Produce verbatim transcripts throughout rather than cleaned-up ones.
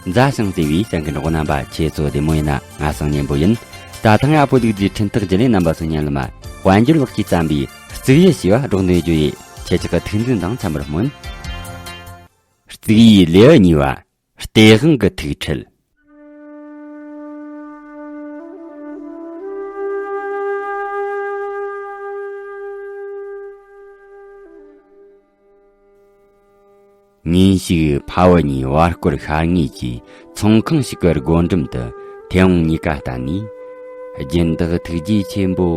མཛའ་ཞིང་བརྩེ་བའི་སེམས་ཀྱི་འགྲོགས་རྣམ་པ། ཁྱེད་ཚོ་བདེ་མོ་ཡིན་ན། ང་སང་ཉན་པོ་ཡིན། ད་ཐེངས་ཡ་པོ་ལུག་རྫིའི་འཕྲིན་ཐག་བརྒྱུད་ལས་རྣམ་པ་ཚོ་ཉན་ལ་མ། དཔལ་འབྱོར་ལགས་ཀྱིས་བརྩམས་པའི་གཙུག་ཡིད་ཞེས་པ་སྒྲོག་འདོན་རྒྱུ་ཡིན། ཁྱེད་ཅག་གི་ཐུགས་འདུན་དང་འཚམ་པར་སྨོན། གཙུག་ཡིད་ལེའུ་གཉིས་པ། སྟེས་དབང་གི་ཐུག་འཕྲད། ཉིན་ཞིག་ཕ་བུ་གཉིས་བར་སྐོར་ཤར་ངེས་ཀྱིས་ཚོང་ཁང་ཞིག་གི་སྒོ་འགྲམ་དུ་མཐེ་བོང་གཉིས་ཀ་བསྟན་ནས། སྦྱིན་བདག་ཐུགས་རྗེ་ཆེན་པོ།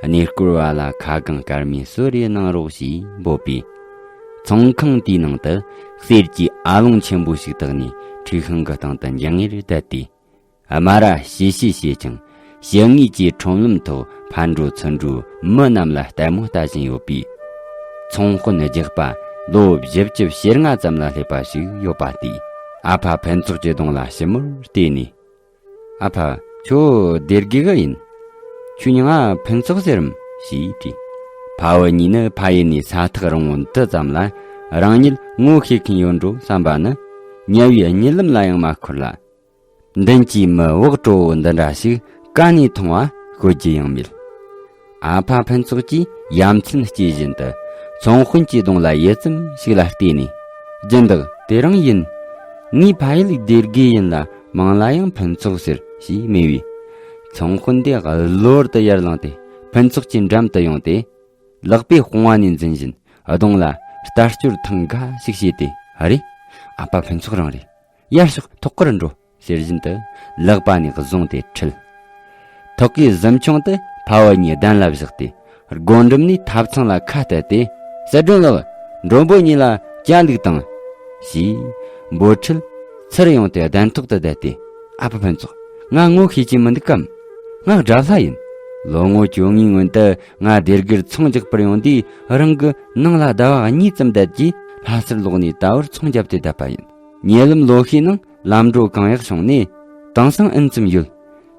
གནས་སྐོར་བ་ལ་ཁ་གང་སྐར་མའི་གསོལ་རས་གནང་རོགས་ཞེས་འབོད་པས། ཚོང་ཁང་དེའི་ནང་དུ་གསེར་གྱི་ཨ་ལོང་ཆེན་པོ་ཞིག་བཏགས་ནས་འཁྲུས་ཤིང་གི་སྟེང་དུ་འགྱིང་ངེར་བསྡད་དེ། དམའ་ར་ཞེ་ཞེ་བྱེད་ཅིང་། ཞི་ངེས་ཀྱི་ཁྲོམ་ལམ་ཐོག་ཕར་འགྲོ་ཚུར་འགྲོའི་མི་རྣམས་ལ་ལྟད་མོ་ལྟ་བཞིན་ཡོད་པའི་ཚོང་དཔོན་རྒྱགས་པ་ལོ་བཞི་བཅུ་ཞེ་ལྔ་ཙམ་ལ་སླེབས་པ་ཞིག་ཡོད་པ་དེས། ཨ་ཕ་ཕུན་ཚོགས་ཀྱི་གདོང་ལ་ཞིབ་མོར་བལྟས་ནས། ཨ་ཕ། ཁྱོད་སྡེ་དགེ་གི་ཡིན། ཁྱོད་མྱིང་ང་ཕུན་ཚོགས་ཟེར་རམ་ཞེས་དྲིས། ཕ་བུ་གཉིས་ནི་ཕ་ཡུལ་ནས་ས་ཐག་རིང་བོ་འདི་ཙམ་ལ་རང་ཉིད་ངོ་ཤེས་མཁན་ཡོད་འགྲོ་བསམ་པ་ནི་ཉེ་བའི་གཉིད་ལམ་ལ་ཡང་མ་འཁོར་ལ། མདུན་གྱི་མི་བག་དྲོ་བོ་འདི་འདྲ་ཞིག་ག་ནས་མཐོང་བ་ཤོད་རྒྱུ་ཡང་མེད། ཨ་ཕ་ཕུན་ཚོགས་ཀྱིས་ཡ་མཚན་སྐྱེས་བཞིན་དུ་ཚོང་དཔོན་གྱི་གདོང་ལ་ཡིད་ཙམ་ཞིག་ལ་བལྟས་ནས། སྦྱིན་བདག་དེ་རིང་ཡིན། ངའི་ཕ་ཡུལ་སྡེ་དགེ་ཡིན་ལ་མིང་ལ་ཡང་ཕུན་ཚོགས་ཟེར་ཞེས་སྨྲས་པས། ཚོང་དཔོན་དེ་གློ་བུར་དུ་ཡར་ལངས་ཏེ་ཕུན་ཚོགས་ཀྱི་འགྲམ་དུ་ཡོང་སྟེ། ལག་པས་དཔུང་བ་ནས་འཛིན་བཞིན་གདོང་ལ་ལྟ་སྐྱོར་ཐེངས་འགའ་ཞིག་བྱས་ཏེ། ཨ་རེ། ཨ་ཕ་ཕུན་ཚོགས་རང་རེད། ཡར་ཤོག་ཐོག་ཁར་འགྲོ། ཟེར་བཞིན་དུ་ལག་པ་ནས་བཟུང་སྟེ་ཁྲིད། ཐོག་ཁའི་གཟིམ་ཆུང་དུ་ཕ་བུ་གཉིས་གདན་ལ་བཞག་སྟེ། སྒོ་འགྲམ་ནས་ཐབ་ཚང་ལ་ཁ་གཏད་དེ། གསལ་སྒྲོན་ལགས། མགྲོན་པོ་གཉིས་ལ་ཇ་བླུགས་དང་། ཞེས་འབོད་ཁྲིད་ཚུར་ཡོང་སྟེ་གདན་ཐོག་ཏུ་བསྡད་དེ། ཨ་ཕ་ཕུན་ཚོགས། ང་ངོ་ཤེས་ཀྱི་མི་འདུག་གམ། ང་དགྲ་ལྷ་ཡིན། ལོ་ངོ་བཅོ་ལྔའི་སྔོན་དུ་ང་སྡེ་དགེར་ཚོང་རྒྱག་པར་ཡོང་དུས། རང་གི་ནང་ལ་ཟླ་བ་གཉིས་ཙམ་བསྡད་རྗེས་ལྷ་སར་ལོག་ནས་ད་བར་ཚོང་བརྒྱབ་སྟེ་བསྡད་པ་ཡིན། ཉེ་ལམ་ལོ་ཤས་ནང་ལམ་འགྲོ་གང་ཡག་བྱུང་ནས། དེང་སང་ཨེན་ཙམ་ཡོད།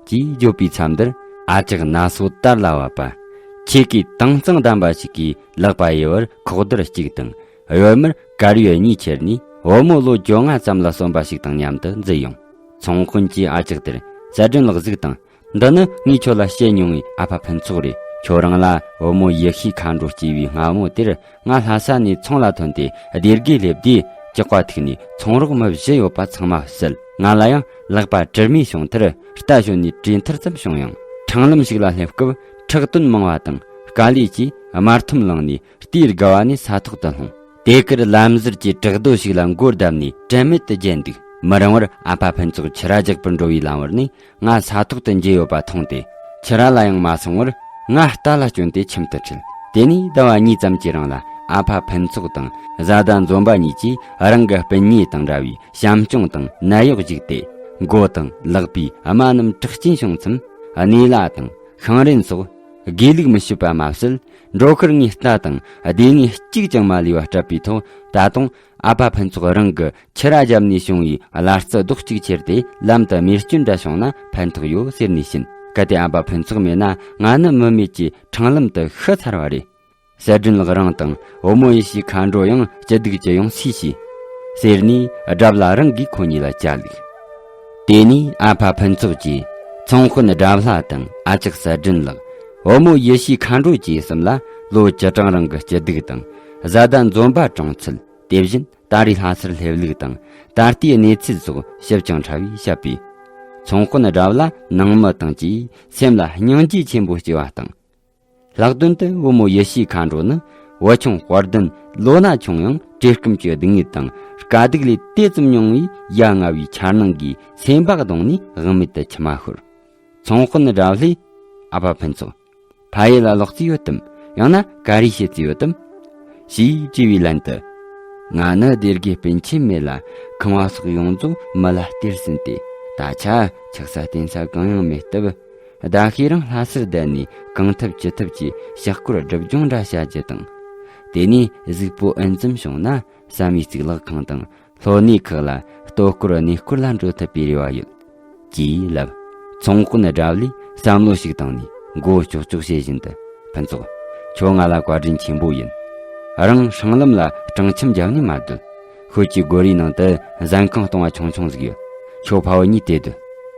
ཅེས་བརྗོད་པའི་མཚམས་འདིར། ཨ་ཅག་ན་སོ་དར་ལ་བབ་པ། ཆེ་གེ་དྭངས་གཙང་ལྡན་པ་ཞིག་གིས་ལག་པ་གཡས་པར་ཁོག་རྡུལ་གཅིག་དང་། གཡོན་མར་དཀར་ཡོལ་གཉིས་ཁྱེར་ནས། བུ་མོ་ལོ་བཅོ་ལྔ་ཙམ་ལ་སོན་པ་ཞིག་དང་མཉམ་དུ་འཛུལ་ཡོང་། ཚོང་དཔོན་གྱིས་ཨ་ཅག་དེར། གསལ་སྒྲོན་ལགས་གཟིགས་དང་། འདི་ནི་ངས་ཁྱོད་ལ་བཤད་མྱོང་བའི་ཨ་ཕ་ཕུན་ཚོགས་རེད། ཁྱོད་རང་ལ་བུ་མོ་ཡེ་ཤེས་མཁའ་འགྲོ་སྐྱེས་པའི་སྔ་མོ་དེར། ང་ལྷ་ས་ནས་ཚོང་ལ་ཐོན་ཏེ་སྡེ་དགེ་སླེབས་དུས། ལྕགས་པ་ཐུག་ནས་ཚོང་རོགས་མི་བཞི་ཡོད་པ་ཚང་མ་བསད། ང་ལ་ཡང་ལག་པ་དྲི་མས་བྱུང་མཐར། རྟ་ཞོན་ནས་བྲོས་མཐར་ཙམ་བྱུང་ཡང་། འཕྲང་ལམ་ཞིག་ལ་སླེབས་སྐབས། ཁྲག་དོན་མང་བ་དང་དཀའ་ལས་ཀྱིས་དམར་ཐུམ་བླངས་ནས། རྟའི་རྒ་བ་ནས་ས་ཐོག་ཏུ་ལྷུང་། དེ་གར་ལམ་ཟུར་གྱི་བྲག་རྡོ་ཞིག་ལ་མགོ་བརྡབས་ནས་དྲན་མེད་དུ་བརྒྱལ་འདུག་མི་རིང་བར་ཨ་ཕ་ཕུན་ཚོགས་ཁྱི་ར་རྒྱག་པར་འགྲོ་བའི་ལམ་བར་ནས། ང་ས་ཐོག་ཏུ་འགྱེལ་ཡོད་པ་མཐོང་སྟེ། ཁྱི་ར་ལ་ཡང་མ་སོང་བར། ང་རྟ་ལ་བསྐྱོན་ཏེ་ཁྱིམ་དུ་ཁྲིད། དེ་ནས་ཟླ་བ་གཉིས་ཙམ་གྱི་རིང་ལ། ཨ་ཕ་ཕུན་ཚོགས་དང་བཟའ་ཟླ་འཛོམས་པ་གཉིས་ཀྱིས། རང་གི་སྤུན་ཉེ་དང་འདྲ་བའི་བྱམས་སྐྱོང་དང་ནད་གཡོག་བརྒྱུད་དེ། མགོ་དང་ལག་པའི་རྨ་རྣམས་དྲག་སྐྱེན་བྱུང་མཚམས། གནས་ལ་དང་ཤིང་རན་སོགས་དགེ་ལུགས་མི་བྱེད་པ་མ་ཟད། འགྲོ་ཁར་ངའི་རྟ་དང་སྡེ་ངོས་གཅིག་ཀྱང་མ་ལུས་པ་སྤྲད་པའི་ཐོག་ད་དུང་ཨ་ཕ་ཕུན་ཚོགས་རང་གི་ཁྱི་ར་བརྒྱབ་ནས་བྱུང་བའི་བླ་རྩི་རྡོག་གཅིག་ཁྱེར་ཏེ། ལམ་དུ་རྨས་སྐྱོན་འདྲ་བྱུང་ན་ཕན་ཐོགས་ཡོད་ཟེར་ནས་ཕྱིན། གལ་ཏེ་ཨ་ཕ་ཕུན་ཚོགས་མེད་ན། ང་ནི་མི་མེད་ཀྱི་འཕྲང་ལམ་དུ་ཤི་ཚར་བ་རེད། གསལ་སྒྲོན་ལགས་རང་དང་བུ་མོ་ཡེ་ཤེས་མཁའ་འགྲོ་ཡང་སྐྱིད་སྡུག་ཅི་ཡོང་སུས་ཤེས། ཟེར་ནས་སྒྲ་བླ་རང་གིས་ཁོ་གཉིས་ལ་ཇ་བླུགས། དེ་ནས་ཨ་ཕ་ཕུན་ཚོགས་ཀྱིས་ཚོང་དཔོན་སྒྲ་བླ་དང་ཨ་ཅག་གསལ་སྒྲོན་ལགས། བུ་མོ་ཡེ་ཤེས་མཁའ་འགྲོ་བཅས་གསུམ་ལ་ལོ་བཅུ་གྲངས་རིང་གི་སྐྱིད་སྡུག་དང་། བཟའ་ཟླ་འཛོམས་པ་གྲོངས་ཚུལ། དེ་བཞིན་ད་རེས་ལྷ་སར་སླེབས་ལུགས་དང་། ད་ལྟའི་གནས་ཚུལ་སོགས་ཞིབ་ཅིང་ཕྲ་བས་བཤད་པས། ཚོང་དཔོན་སྒྲ་བླ་ནང་མི་དང་བཅས་སེམས་ལ་སྙིང་རྗེ་ཆེན་པོ་སྐྱེ་བ་དང་། ལྷག་དོན་དུ་བུ་མོ་ཡེ་ཤེས་མཁའ་འགྲོ་ནི་བུ་ཆུང་དཔལ་ལྡན་ལོ་ན་ཆུང་ཡང་བཀྲེས་སྐོམ་གྱི་སྡུག་བསྔལ་དང་དཀའ་སྡུག་ལས་དེ་ཙམ་མྱོང་བས། ཡ་ང་བའི་འཆར་སྣང་གིས་སེམས་པ་གདུང་ནས་དབང་མེད་དུ་མཆི་མ་ཤོར། ཚོང་དཔོན་སྒྲ་བླས། ཨ་ཕ་ཕུན་ཚོགས། ཕ་ཡུལ་ལ་ལོག་རྩིས་ཡོད་དམ། ཡང་ན་ག་རེ་བྱེད་རྩིས་ཡོད་དམ། ཞེས་དྲིས་པའི་ལན་དུ། ང་ནི་སྡེ་དགེ་སྤུན་མཆེད་མེད་ལ་ཁང་བ་སོགས་ཡོངས་རྫོགས་མི་ལ་སྟེར་ཟིན་ཏེ། ད་ཆ་ཆགས་ས་བརྟེན་ས་གང་ཡང་མེད་སྟབས། ཟླ་ཤས་རིང་ལྷ་སར་བསྡད་ནས་གང་ཐུབ་ཅི་ཐུབ་ཀྱིས་ཕྱག་སྐོར་སྒྲུབ་སྦྱོང་འདྲ་བྱ་རྒྱུ་དང་། དེ་ནས་གཟུགས་པོ་ཨེན་ཙམ་བྱུང་ན་བསམ་ཡས་གཙུག་ལག་ཁང་དང་། ལྷོ་གནས་ཁག་ལ་ལྟོ་སྐོར་གནས་སྐོར་ལ་འགྲོ་ཐུབ་པའི་རེ་བ་ཡོད། ཅེས་ལབ། ཚོང་དཔོན་སྒྲ་བླས་བསམ་བློ་ཞིག་བཏང་ནས་མགོ་ལྕོག་ལྕོག་བྱེད་བཞིན་དུ། ཕུན་ཚོགས། ཁྱོད་ང་ལ་བཀའ་དྲིན་ཆེན་པོ་ཡིན། རང་སྲང་ལམ་ལ་སྲང་ཁྱིམ་བརྒྱབ་ནས་མ་སྡོད། ཤོད་ཀྱི་སྒོ་རའི་ནང་དུ་ཟན་ཁང་སྟོང་བ་ཆུང་ཆུང་ཟིག་ཡོད། ཁྱོད་ཕ་བུ་གཉིས་དེ་སྡོད།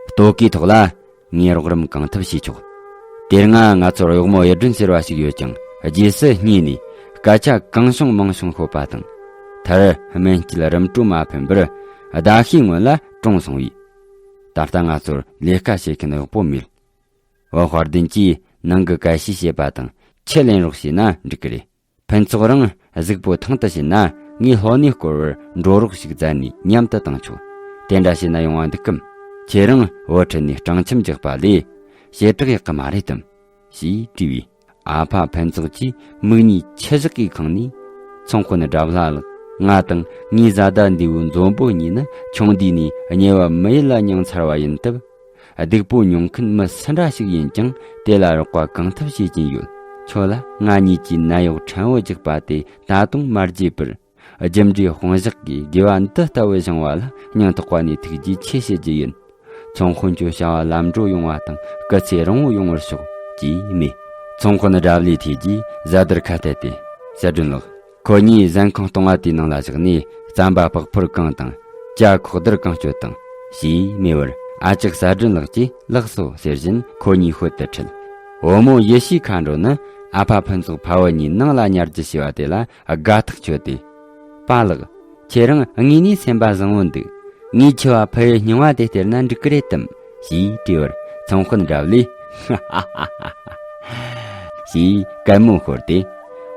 ལྟོ་གོས་ཐོག་ལ་ངས་རོགས་རམ་གང་ཐུབ་བྱེད་ཆོག། དེ་སྔ་ང་ཚོར་གཡོག་མོ་གཡུ་སྒྲོན་ཟེར་བ་ཞིག་ཡོད་ཀྱང་རྗེས་སུ་རྙེད་ནས་སྐད་ཆ་གང་བྱུང་མང་བྱུང་ཤོད་པ་དང་། མཐར་སྨན་དཀྱིལ་རིམ་གྲོ་མ་ཕན་པར་ཟླ་ཤས་སྔོན་ལ་གྲོངས་སོང་བས། ད་ལྟ་ང་ཚོར་ལས་ཀ་བྱེད་མཁན་གཡོག་པོ་མེད། འོ་དཔལ་ལྡན་གྱིས་ནང་གི་གད་ཕྱིས་བྱེད་པ་དང་ཁྱི་ལེན་རོགས་བྱས་ན་འགྲིག་གི་རེད། ཕུན་ཚོགས་རང་གཟུགས་པོ་ཐང་དུ་བྱིན་ན་ངས་ལྷོ་ནས་སྐོར་བར་འགྲོ་རོགས་ཤིག་མཛད་ནས་མཉམ་དུ་བཏང་ཆོག། དེ་འདྲ་བྱས་ན་ཡོང་བ་འདུག་གམ། ཁྱེད་རང་བུ་ཁྲིད་ནས་སྤྲང་འཁྱམ་རྒྱག་པ་ལས་བྱེ་བྲག་ཡག་གི་མ་རེད་དམ། ཞེས་དྲིས་པས། ཨ་ཕ་ཕུན་ཚོགས་ཀྱིས་མིག་གཉིས་ཆུ་བཞག་གིས་ཁེངས་ནས། ཚོང་དཔོན་དགྲ་བླ་ལགས། ང་དང་ངའི་བཟའ་ཟླ་འདས་པོ་འཛོམས་པོ་གཉིས་ནི་ཆུང་དུས་ནས་དམྱལ་བ་མི་ཡུལ་ལ་མྱངས་ཚར་བ་ཡིན་སྟབས། སྡིག་པོ་མྱོང་མཁན་མི་སུ་འདྲ་ཞིག་ཡིན་ཀྱང་དེ་ལ་རོགས་པ་གང་ཐུབ་བྱེད་ཀྱིན་ཡོད། ཁྱོད་ལ་ང་གཉིས་ཀྱིས་ནད་གཡོག་ཕྲན་བུ་རྒྱག་པ་དེ་ད་དུང་མ་བརྗེད་པར། རྒྱུ་འབྲས་དཔུང་བཞག་གིས་དགེ་བ་འདི་ལྟ་བུ་བཞེངས་པ་ལ་སྙིང་ཐག་པ་ནས་ཐུགས་རྗེ་ཆེ་ཞུ་རྒྱུ་ཡིན། ཚོང་དཔོན་གྱི་བྱ་བ་ལམ་འགྲོ་ཡོང་བ་དང་སྐུ་ཚེ་རིང་བོ་ཡོང་བར་ཤོག། ཅེས་སྨྲས། ཚོང་དཔོན་དགྲ་བླའི་ཐུགས་རྗེས་གཟའ་དར་ཁ་གཏད་དེ། གསལ་སྒྲོན་ལགས། ཁོ་གཉིས་ཟན་ཁང་སྟོང་བ་དེའི་ནང་ལ་བཞག་ནས་རྩམ་པ་པགས་ཕུར་གང་དང་། ཇ་ཁོག་དར་གང་སྤྱོད་དང་། ཞེས་སྨྲས་པར། ཨ་ཅག་གསལ་སྒྲོན་ལགས་ཀྱིས་ལགས་སོ་ཟེར་བཞིན་ཁོ་གཉིས་ཤོད་དུ་ཁྲིད། བུ་མོ་ཡེ་ཤེས་མཁའ་འགྲོ་ནི་ཨ་ཕ་ཕུན་ཚོགས་ཕ་བུ་གཉིས་ནང་ལ་ཉར་རྒྱུ་བྱས་པ་དེ་ལ་དགའ་ཐག་ཆོད་དེ། པཱ་ལགས། ཁྱེད་རང་དངོས་ནས་སེམས་པ་བཟང་བོ་འདུག། ངའི་ཁྱི་བ་ཕུ་ཡུལ་རྙིང་བ་དེ་སྟེར་ན་འགྲིག་གི་རེད་དམ། ཞེས་དྲིས་པར། ཚོང་དཔོན་དགྲ་བླས། ཞེས་སྐད་མོ་ཤོར་ཏེ།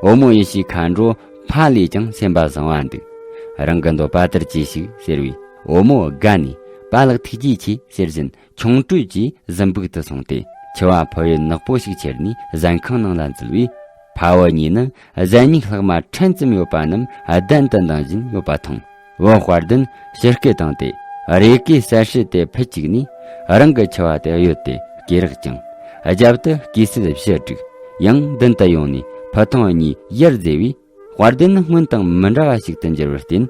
བུ་མོ་ཡེ་ཤེས་མཁའ་འགྲོ་ཕ་ལས་ཀྱང་སེམས་པ་བཟང་བ་འདུག། རང་གི་འདོད་པ་ལྟར་གྱིས་ཤིག་ཟེར་བས། བུ་མོ་དགའ་ནས་པཱ་ལགས་ཐུགས་རྗེ་ཆེ་ཟེར་བཞིན་ཁྱུང་སྤྲུལ་གྱིས་གཟིམ་སྦུག་ཏུ་སོང་སྟེ། ཁྱི་བ་ཕུ་ཡུལ་ནག་པོ་ཞིག་ཁྱེར་ནས་ཟན་ཁང་ནང་ལ་འཛུལ་བས། ཕ་བུ་གཉིས་ནི་ཟན་སྙིགས་ལྷག་མ་ཕྲན་ཙམ་ཡོད་པ་རྣམས་གདན་དུ་འདིང་བཞིན་ཡོད་པ་མཐོང་། བུ་དཔལ་ལྡན་ཕྱིར་སྐད་བཏང་སྟེ། རེས་ཀའི་གསལ་བྱེད་དེ་ཕུད་བཅུག་ནས། རང་གི་ཁྱི་བ་དེ་གཡོལ་ཏེ་སྐེ་རགས་བརྐྱངས། རྒྱབ་ཏུ་སྐེ་སྲིད་བཞི་བསྒྲིགས། ཡང་མདུན་དུ་ཡོང་ནས་ཕུ་ཐུང་གཉིས་ཡར་བརྫེས་པས། དཔལ་ལྡན་ནི་སྔོན་དང་མི་འདྲ་བ་ཞིག་ཏུ་འགྱུར་བར་བརྟེན།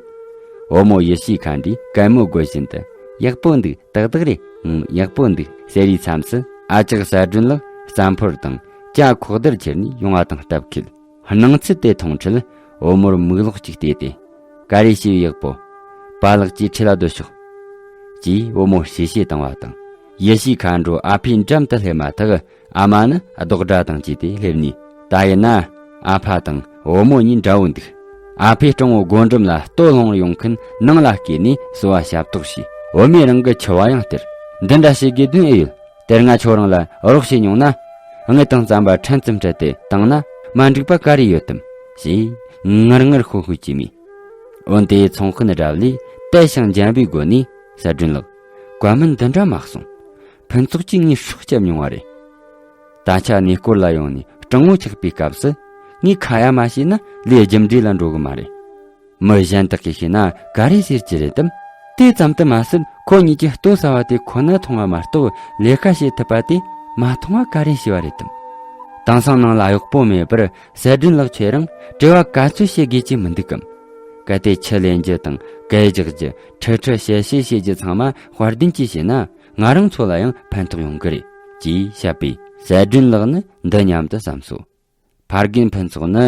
བུ་མོ་ཡེ་ཤེས་མཁའ་འགྲོས་སྐད་མོ་དགོད་བཞིན་དུ། ཡག་པོ་འདུག། ཏག་ཏག་རེད། ཨང་། ཡག་པོ་འདུག་ཟེར་བའི་མཚམས་སུ། ཨ་ཅག་གསལ་སྒྲོན་ལགས་རྩམ་ཕོར་དང་ཇ་ཁོག་དར་ཁྱེར་ནས་ཡོང་བ་དང་སྟབས་འཁེལ། སྣང་ཚུལ་དེ་མཐོང་འཕྲལ་བུ་མོར་མིག་ལོག་ཅིག་བལྟས་ཏེ། ག་རེ་བྱས་པའི་ཡག་པོ། པཱ་ལགས་ཀྱིས་ཁྲིད་ལ་སྡོད་ཤོག། ཅེས་བུ་མོ་ཞེ་ཞེ་བཏང་བ་དང་། ཡེ་ཤེས་མཁའ་འགྲོ་ཨ་ཕའི་འགྲམ་དུ་སླེབས་མ་ཐག། ཨ་མ་ནི་རྡོག་སྒྲ་དང་བཅས་ཏེ་སླེབས་ནས། ད་ཡིན་ན་ཨ་ཕ་དང་བུ་མོ་གཉིས་འདྲ་བོ་འདུག། ཨ་ཕས་སྤྲང་བོ་སྒོ་འགྲམ་ལ་ལྟོ་སློང་བར་ཡོང་མཁན་ནང་ལ་བསྐྱལ་ནས་གསོལ་བ་ཞབས་ཏོག་བྱས། བུད་མེད་རང་གི་ཁྱི་བ་ཡང་སྟེར། འདི་འདྲ་བྱེད་དགོས་དོན་ཨེ་ཡོད། དེ་སྔ་ཁྱོད་རང་ལ་རོགས་བྱས་མྱོང་ན། དངུལ་དང་རྩམ་པ་ཕྲན་ཙམ་སྤྲད་དེ་བཏང་ན་མ་འགྲིག་པ་ག་རེ་ཡོད་དམ། ཞེས་ངར་ངར་ཤོད་ཤོད་ཀྱིས་སྨྲས། འོན་ཏེ་ཚོང་དཔོན་དགྲ་བླས་དལ་ཞིང་འཇམ་པའི་སྒོ་ནས། གསལ་སྒྲོན་ལགས། བཀའ་མོལ་འདི་འདྲ་མ་གསུང་། ཕུན་ཚོགས་ཀྱིས་ངའི་སྲོག་བསྐྱབས་མྱོང་བ་རེད། ད་ཆ་གནས་སྐོར་ལ་ཡོང་ནས་སྤྲང་བོ་ཆགས་པའི་སྐབས་སུ། ངས་ཁ་ཡ་མ་བྱས་ན་ལས་རྒྱུ་འབྲས་ལ་འགྲོ་གི་མ་རེད། མི་གཞན་དག་གིས་ཤེས་ན་ག་རེ་ཟེར་གྱི་རེད་དམ། དེ་ཙམ་དུ་མ་ཟད། ཁོ་གཉིས་ཀྱི་ལྟོ་ཟ་བ་དེ་ཁོ་ན་མཐོང་བ་མ་གཏོགས། ལས་ཀ་བྱེད་ཐུབ་པ་དེ་མ་མཐོང་བ་ག་རེ་ཤེས་པ་རེད་དམ། དེང་སང་ནང་ལ་གཡོག་པོ་མེད་པར། གསལ་སྒྲོན་ལགས་ཁྱེད་རང་བྲེལ་བ་ག་ཚོད་བྱེད་དགོས་ཀྱི་མི་འདུག་གམ། གལ་ཏེ་ཁྱི་ལེན་རྒྱུ་དང་། གད་རྒྱག་རྒྱུ། ཁྲི་ཁྲི་བཤད་བཤད་བྱེད་རྒྱུ་ཚང་མ་དཔལ་ལྡན་གྱིས་བྱས་ན། ང་རང་ཚོ་ལ་ཡང་ཕན་ཐོགས་ཡོང་གི་རེད། ཅེས་བཤད་པས། གསལ་སྒྲོན་ལགས་ནི་འདི་སྙམ་དུ་བསམ་སོ། ཕ་རྒན་ཕུན་ཚོགས་ནི་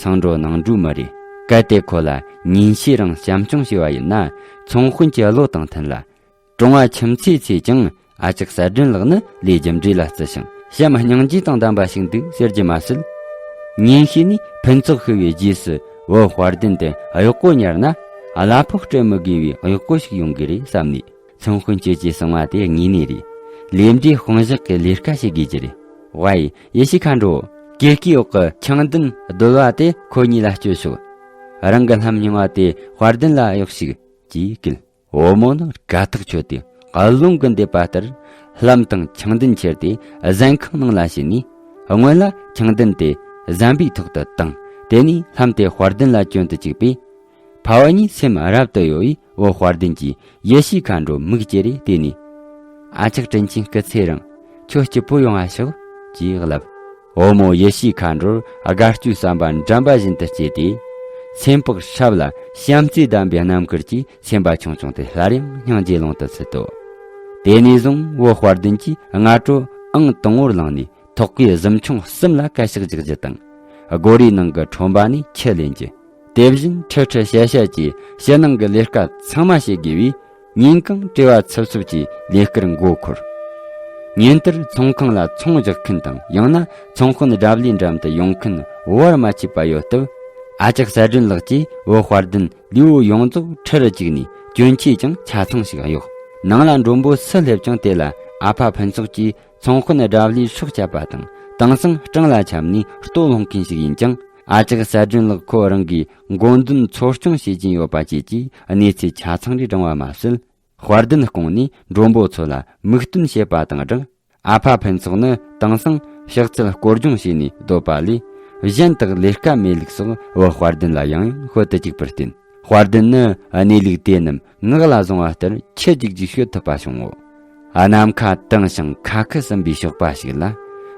སང་འགྲོ་གནངས་འགྲོའི་མི་རེད། གལ་ཏེ་ཁོ་ལ་ཉིན་ཤས་རིང་བྱམས་སྐྱོང་བྱས་པ་ཡིན་ན། ཚོང་དཔོན་གྱི་བློ་དང་མཐུན་ལ། གྲོང་བ་ཁྱིམ་མཚེས་ཚོས་ཀྱང་ཨ་ཅག་གསལ་སྒྲོན་ལགས་ནི་ལས་རྒྱུ་འབྲས་ལ་བརྩི་ཞིང་། བྱམས་སྙིང་རྗེ་དང་ལྡན་པ་ཞིག་འདུག་ཟེར་རྒྱུ་མ་ཟད། ཉིན་ཤས་ནས་ཕུན་ཚོགས་ཤི་བའི་རྗེས་སུ་བུ་དཔལ་ལྡན་དེ་གཡོག་པོ་ཉར་ན། གླ་ཕོགས་སྤྲད་མི་དགོས་པའི་གཡོག་པོ་ཞིག་ཡོང་གི་རེད་བསམ་ནས། ཚོང་དཔོན་ཁྱེད་ཀྱིས་གསུང་བ་དེ་དངོས་གནས་རེད། ལས་འབྲས་དཔུང་བཞག་གི་ལས་ཀ་བྱེད་དགོས་ཀྱི་རེད། ཝའི། ཡེ་ཤེས་མཁའ་འགྲོ། གད་སྐས་འོག་གི་ཆང་བདུན་རྡོལ་བ་དེ་ཁོ་གཉིས་ལ་སྤྱོད་ཤོག། རང་གི་ལྷམ་རྙིང་བ་དེ་དཔལ་ལྡན་ལ་གཡོགས་ཤིག། ཅེས་བསྐུལ། བུ་མོ་ནི་དགའ་ཐག་ཆོད་དེ། རླུང་གིས་འདེད་པ་ལྟར། ལྷམ་དང་ཆང་བདུན་ཁྱེར་ཏེ། ཟན་ཁང་ནང་ལ་ཕྱིན་ནས། སྔོན་ལ་ཆང་བདུན་དེ་ཟན་པའི་ཐོག་ཏུ་བཏང་། དེ་ནས་ལྷམ་དེ་དཔལ་ལྡན་ལ་གྱོན་དུ་བཅུག་པས། ཕ་བུ་གཉིས་སེམས་རབ་ཏུ་གཡོ་བས། བུ་དཔལ་ལྡན་གྱིས་ཡེ་ཤེས་མཁའ་འགྲོ་མིག་ཅེ་རེ་བལྟས་ནས། ཨ་ཅག་དྲིན་ཆེན་སྐུ་ཚེ་རིང་། ཁྱོད་སྐྱིད་པོ་ཡོང་བ་ཤོག། ཅེས་ལབ། བུ་མོ་ཡེ་ཤེས་མཁའ་འགྲོར་དགའ་སྐྱོའི་བསམ་པ་འགྲམ་པ་བཞིན་དུ་སྐྱེས་ཏེ། སེམས་པགས་སྲབ་ལ་བྱམས་བརྩེ་ལྡན་པའི་རྣམ་དཀར་གྱིས་སེམས་པ་ཆུང་ཆུང་དེ་སླར་ཡང་སྙིང་རྗེའི་ཀློང་དུ་ཚུད་དོ། དེ་ནས་བཟུང་བུ་དཔལ་ལྡན་གྱིས་སྔ་དྲོ་ཨང་དང་པོར་ལངས་ནས། ཐོག་ཁའི་གཟིམ་ཆུང་གསུམ་ལ་གད་ཕྱགས་རྒྱག་རྒྱུ་དང་། སྒོ་རའི་ནང་གི་ཁྲོན་པ་ནས་ཁྱི་ལེན་རྒྱུ། དེ་བཞིན་ཁྲི་ཁྲི་བཤད་བཤད་ཀྱིས་ཕྱི་ནང་གི་ལས་ཀ་ཚང་མ་བྱེད་དགོས་པས། ཉིན་གང་བྲེལ་བ་འཚུབ་འཚུབ་ཀྱིས་ལས་ཀར་མགོ་འཁོར། ཉིན་ལྟར་ཚོང་ཁང་ལ་ཚོང་རྒྱག་མཁན་དང་ཡང་ན་ཚོང་དཔོན་སྒྲ་བླའི་འགྲམ་དུ་ཡོང་མཁན་བར་མ་ཆད་པ་ཡོད་སྟབས། ཨ་ཅག་གསལ་སྒྲོན་ལགས་ཀྱིས་བུ་དཔལ་ལྡན་ལུས་པོ་ཡོངས་རྫོགས་ཁྲི་རུ་བཅུག་ནས་གྱོན་ཆས་ཀྱང་ཆ་ཚང་ཞིག་གཡོགས། ནང་ལ་མགྲོན་པོ་སུ་སླེབས་ཀྱང་དེ་ལ་ཨ་ཕ་ཕུན་ཚོགས་ཀྱིས་ཚོང་དཔོན་སྒྲ་བླའི་སྲོག་བསྐྱབས་པ་དང་། དེང་སང་སྤྲང་ལ་འཁྱམས་ནས་ལྟོ་སློང་མཁན་ཞིག་ཡིན་ཀྱང་། ཨ་ཅག་གསལ་སྒྲོན་ལགས་ཁོ་རང་གིས་མགོ་འདོན་འཚོ་སྐྱོང་བྱེད་ཀྱིན་ཡོད་པ་བཅས་ཀྱི་གནས་ཚུལ་ཆ་ཚང་རེ་དྲངས་པ་མ་ཟད། དཔལ་ལྡན་སྐུང་ནས་མགྲོན་པོ་ཚོ་ལ་མིག་སྟོན་བྱེད་པ་དང་སྦྲགས། ཨ་ཕ་ཕུན་ཚོགས་ནི་དེང་སང་ཕྱག་འཚལ་སྐོར་སྦྱོང་བྱས་ནས་སྡོད་པ་ལས། གཞན་དག་ལས་ཀ་མེད་ལུགས་སོགས་བུ་དཔལ་ལྡན་ལ་ཡང་ཡང་ཤོད་དུ་བཅུག་པར་བརྟེན། དཔལ་ལྡན་ནི་གནས་ལུགས་དེ་རྣམས་ངག་ལ་བཟུང་བ་ལྟར་ཁྱི་རྒྱུག་རྒྱུག་ཤོད་ཐུབ་པ་བྱུང་ངོ་། ནམ་མཁའ་དྭངས་ཤིང་ཁ་ཁུ་ཟིན་པའི་ཞོགས་པ་ཞིག་ལ།